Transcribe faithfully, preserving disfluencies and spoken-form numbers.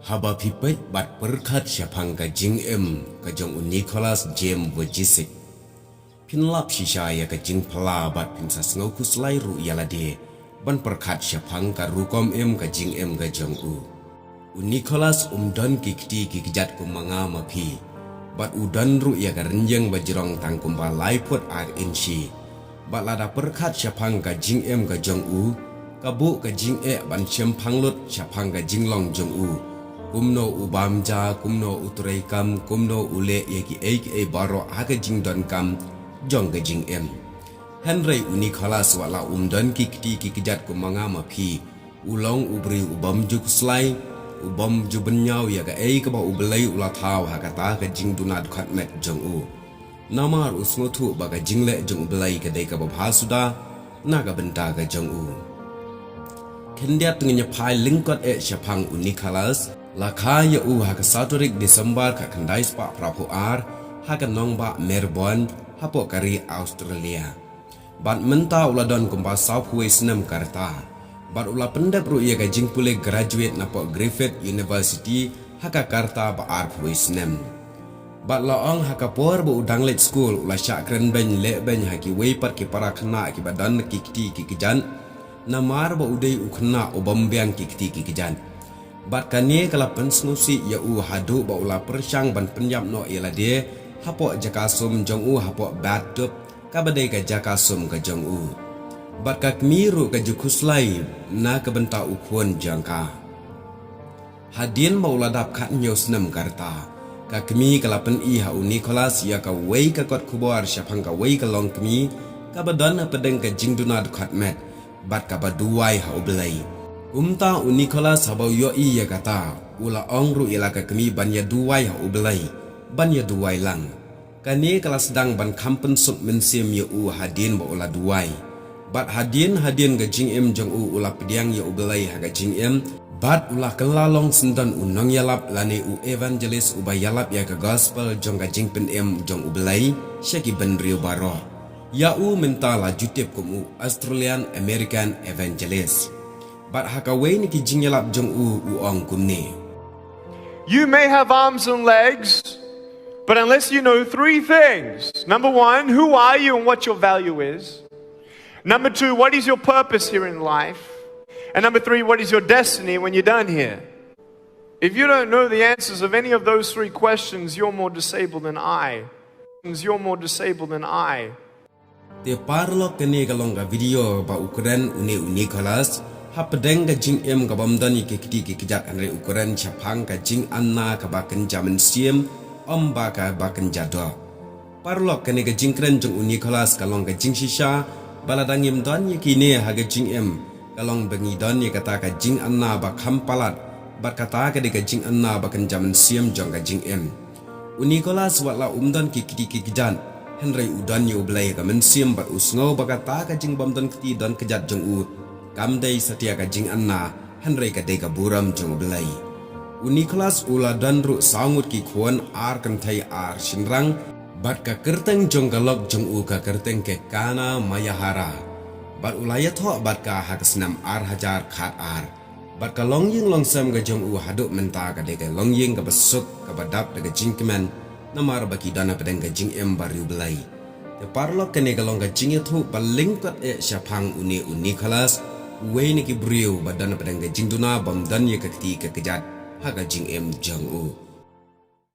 Haba phi peit bad pyrkhat shaphang ka jingim ka jong u Nicholas James Vujicic, phin lap shisha ïa ka jingphylla bad phin sa sngew khuslai ruh ïa lade ban pyrkhat shaphang ka rukom im ka jingim ka jong u. U Nicholas um don ki kti ki kjat kum ma nga ma phi, bad u don ruh ïa ka rynïeng ba jrong tang kumba lai phut ar inshi. Bad lada pyrkhat shaphang ka jingim ka jong u, ka buh ka jingeh ban shemphang lut shaphang ka jinglong jong u. Kumno u bam ja, kumno u trei kam, kumno u leh ïa kiei kiei baroh ha ka jingdonkam jong ka jingim. Hynrei u Nicholas wat la um don ki kti ki kjat kum ma nga ma phi, u long u briew u bym ju khuslai, u bym ju bynñiaw ïa kaei kaba U Blei u la thaw ha kata ka jingduna dkhot met jong u. Namar u sngewthuh ba ka jingleh jong U Blei ka dei kaba bha suda na ka bynta ka jong u. Khyndiat ngin ïa phai lyngkot eh shaphang u Nicholas, la kha ïa u ha ka saw tarik December ka khyndai spah phra phew ar, ha ka nongbah Melbourne, hapoh ka ri Australia. Bad mynta u la don kumba saw phew wei snem ka rta. Bad u la pyndep ruh ïa ka jingpule graduate napoh Griffith University ha ka rta ba ar phew wei snem. Bad la ong ha ka por ba u dang leit skul u la shah kren beiñ leh beiñ ha kiwei pat ki para khynnah kiba don ki kti ki kjat. Namar ba u dei u khynnah u bym biang ki kti ki kjat. Bad kane ka la pynsngewsih ïa u haduh ba u la pyrshang ban pynïap noh ïa lade hapoh jaka sum jong u hapoh bathtub kaba dei ka jaka sum ka jong u. Bad ka kmie ruh ka ju khuslai na ka bynta u khun jong ka. Hadien ba u la dap khathynñiew snem ka rta, ka kmie ka la pyni ha u Nicholas ïa kawei ka kot khubor shaphang kawei ka longkmie kaba don hapdeng ka jingduna dkhot met bad kaba duwai ha U Blei. Kumta u Nicholas haba u ïohi ïa kata, u la ong ruh ïa la ka kmie ban ïa duwai ha U Blei, ban ïa duwai lang. Kane ka la sdang ban kham pynsuk mynsiem ïa u hadien ba u la duwai. Bad hadien hadien ka jingim jong u u la pdiang ïa U Blei ha ka jingim. Bad u la kylla long syndon u nongïalap lane u evangelist uba ïalap ïa ka gospel jong ka jingpynim jong U Blei sha ki bynriew baroh. Ïa u mynta la ju tip kum u Australian American Evangelist. Bad ha kawei na ki jingïalap jong u u ong kumne. You may have arms and legs, but unless you know three things, number one, who are you and what your value is? Number two, what is your purpose here in life? And number three, what is your destiny when you're done here? If you don't know the answers of any of those three questions, you're more disabled than I. You're more disabled than I. Te paralok, kane ka long ka video ba u kren une u Nicholas hapdeng ka jingim ka bym don ïa ki kti ki kjat, hynrei u kren shaphang ka jinganna kaba kynja mynsiem, ym ba kaba kynja doh. Paralok, kane ka jingkren jong u Nicholas ka long ka jingshisha ba lada ngim don ïa kine ha ka jingim, ka long ba ngi don ïa kata ka jinganna ba kham palat, bad kata ka dei ka jinganna ba kynja mynsiem jong ka jingim. U Nicholas wat la um don ki kti ki kjat, hynrei u don ïa U Blei ha ka mynsiem bad u sngew ba kata ka jingbym don kti don kjat jong u kam dei satia ka jinganna, hynrei ka dei ka burom jong U Blei. U Nicholas u la don ruh saw ngut ki khun, ar kynthei ar shynrang, bad ka kyrteng jong ka lok jong u ka kyrteng Kekana Mayahara. Bad u la ïathoh bad ka ha ka snem ar hajar khat ar. Bad ka longïing longsem ka jong u haduh mynta ka dei ka longïing kaba suk kaba dap da ka jingkmen, namar ba ki don hapdeng ka jingim ba riewblei. Te paralok, kane ka long ka jingïathuh ba lyngkot eh shaphang une u Nicholas, uwei na ki briew ba don hapdeng ka jingduna bym don ïa ka kti ka kjat ha ka jingim jong u.